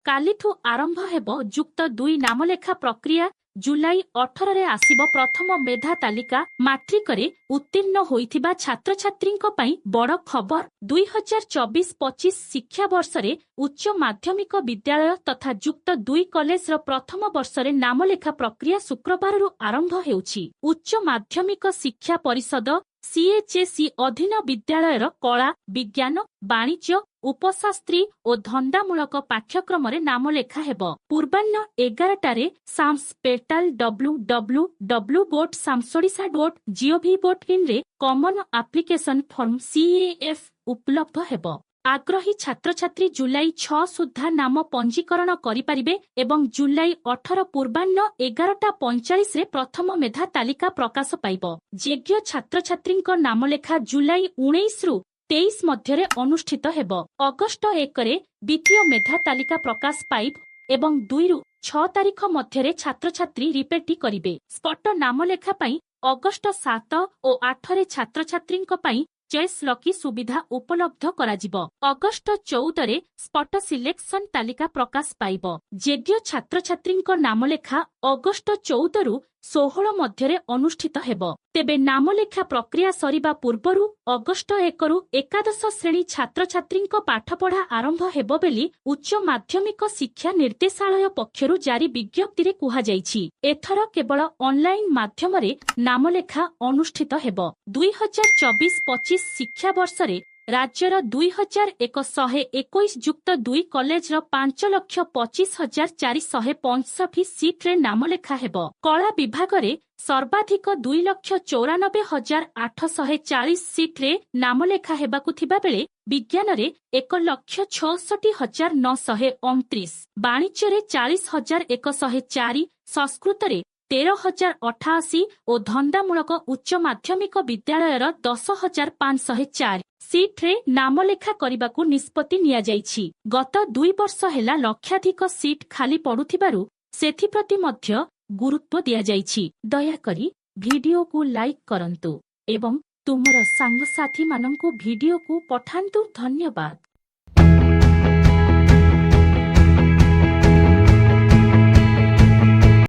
କାଲିଠୁ ଆରମ୍ଭ ହେବ ଯୁକ୍ତ ଦୁଇ ନାମଲେଖା ପ୍ରକ୍ରିୟା। ଜୁଲାଇ 18ରେ ଆସିବ ପ୍ରଥମ ମେଧା ତାଲିକା। ମାଟ୍ରିକରେ ଉତ୍ତୀର୍ଣ୍ଣ ହୋଇଥିବା ଛାତ୍ରଛାତ୍ରୀଙ୍କ ପାଇଁ ବଡ଼ ଖବର। 2024-25 ଶିକ୍ଷାବର୍ଷରେ ଉଚ୍ଚ ମାଧ୍ୟମିକ ବିଦ୍ୟାଳୟ ତଥା ଯୁକ୍ତ ଦୁଇ କଲେଜର ପ୍ରଥମ ବର୍ଷରେ ନାମଲେଖା ପ୍ରକ୍ରିୟା ଶୁକ୍ରବାରରୁ ଆରମ୍ଭ ହେଉଛି। ଉଚ୍ଚ ମାଧ୍ୟମିକ ଶିକ୍ଷା ପରିଷଦ, ସିଏଚ୍ଏସ୍ଇ ଅଧୀନ ବିଦ୍ୟାଳୟର କଳା, ବିଜ୍ଞାନ, ବାଣିଜ୍ୟ, ଉପଶାସ୍ତ୍ରୀ ଓ ଧନ୍ଦାମୂଳକ ପାଠ୍ୟକ୍ରମରେ ନାମଲେଖା ହେବ। ପୂର୍ବାହ୍ନ 11ଟାରେ SAMS portal www.samsodisha.gov.inରେ common application form, CAF ଉପଲବ୍ଧ ହେବ। ଆଗ୍ରହୀ ଛାତ୍ରଛାତ୍ରୀ ଜୁଲାଇ 6 ସୁଦ୍ଧା ନାମ ପଞ୍ଜୀକରଣ କରିପାରିବେ ଏବଂ ଜୁଲାଇ 18 ପୂର୍ବାହ୍ନ 11ଟା 45ରେ ପ୍ରଥମ ମେଧା ତାଲିକା ପ୍ରକାଶ ପାଇବ। ଯୋଗ୍ୟ ଛାତ୍ରଛାତ୍ରୀଙ୍କ ନାମଲେଖା ଜୁଲାଇ 19ରୁ 23 ମଧ୍ୟରେ ଅନୁଷ୍ଠିତ ହେବ। ଅଗଷ୍ଟ 1ରେ ଦ୍ୱିତୀୟ ମେଧା ତାଲିକା ପ୍ରକାଶ ପାଇବ ଏବଂ 2ରୁ 6 ତାରିଖ ମଧ୍ୟରେ ଛାତ୍ରଛାତ୍ରୀ ରିପୋର୍ଟ କରିବେ। ସ୍ପଟ ନାମଲେଖା ପାଇଁ ଅଗଷ୍ଟ 7 ଓ 8ରେ ଛାତ୍ରଛାତ୍ରୀଙ୍କ ପାଇଁ ଚଏସ୍ ଲକିଂ ସୁବିଧା ଉପଲବ୍ଧ କରାଯିବ। ଅଗଷ୍ଟ 14ରେ ସ୍ପଟ ସିଲେକ୍ସନ ତାଲିକା ପ୍ରକାଶ ପାଇବ। ଯୋଗ୍ୟ ଛାତ୍ରଛାତ୍ରୀଙ୍କ ନାମଲେଖା ଅଗଷ୍ଟ 14ରୁ 16 ମଧ୍ୟରେ ଅନୁଷ୍ଠିତ ହେବ। ତେବେ ନାମଲେଖା ପ୍ରକ୍ରିୟା ସରିବା ପୂର୍ବରୁ ଅଗଷ୍ଟ 1ରୁ ଏକାଦଶ ଶ୍ରେଣୀ ଛାତ୍ରଛାତ୍ରୀଙ୍କ ପାଠପଢ଼ା ଆରମ୍ଭ ହେବ ବୋଲି ଉଚ୍ଚ ମାଧ୍ୟମିକ ଶିକ୍ଷା ନିର୍ଦ୍ଦେଶାଳୟ ପକ୍ଷରୁ ଜାରି ବିଜ୍ଞପ୍ତିରେ କୁହାଯାଇଛି। ଏଥର କେବଳ ଅନଲାଇନ ମାଧ୍ୟମରେ ନାମଲେଖା ଅନୁଷ୍ଠିତ ହେବ। 2024-25 ଶିକ୍ଷାବର୍ଷରେ ରାଜ୍ୟର 2121 ଯୁକ୍ତ ଦୁଇ କଲେଜର 5,25,465 ସିଟ୍ରେ ନାମଲେଖା ହେବ। କଳା ବିଭାଗରେ ସର୍ବାଧିକ 2,94,840 ସିଟ୍ରେ ନାମଲେଖା ହେବାକୁ ଥିବାବେଳେ ବିଜ୍ଞାନରେ 1,66,929, ବାଣିଜ୍ୟରେ 40,104, ସଂସ୍କୃତରେ 13,088 ଓ ଧନ୍ଦାମୂଳକ ଉଚ୍ଚ ମାଧ୍ୟମିକ ବିଦ୍ୟାଳୟର 10,504 ସିଟ୍ରେ ନାମଲେଖା କରିବାକୁ ନିଷ୍ପତ୍ତି ନିଆଯାଇଛି। ଗତ 2 ବର୍ଷ ହେଲା ଲକ୍ଷାଧିକ ସିଟ୍ ଖାଲି ପଡୁଥିବାରୁ ସେଥିପ୍ରତି ମଧ୍ୟ ଗୁରୁତ୍ୱ ଦିଆଯାଇଛି। ଦୟାକରି ଭିଡିଓକୁ ଲାଇକ୍ କରନ୍ତୁ ଏବଂ ତୁମର ସାଙ୍ଗସାଥୀମାନଙ୍କୁ ଭିଡିଓକୁ ପଠାନ୍ତୁ। ଧନ୍ୟବାଦ।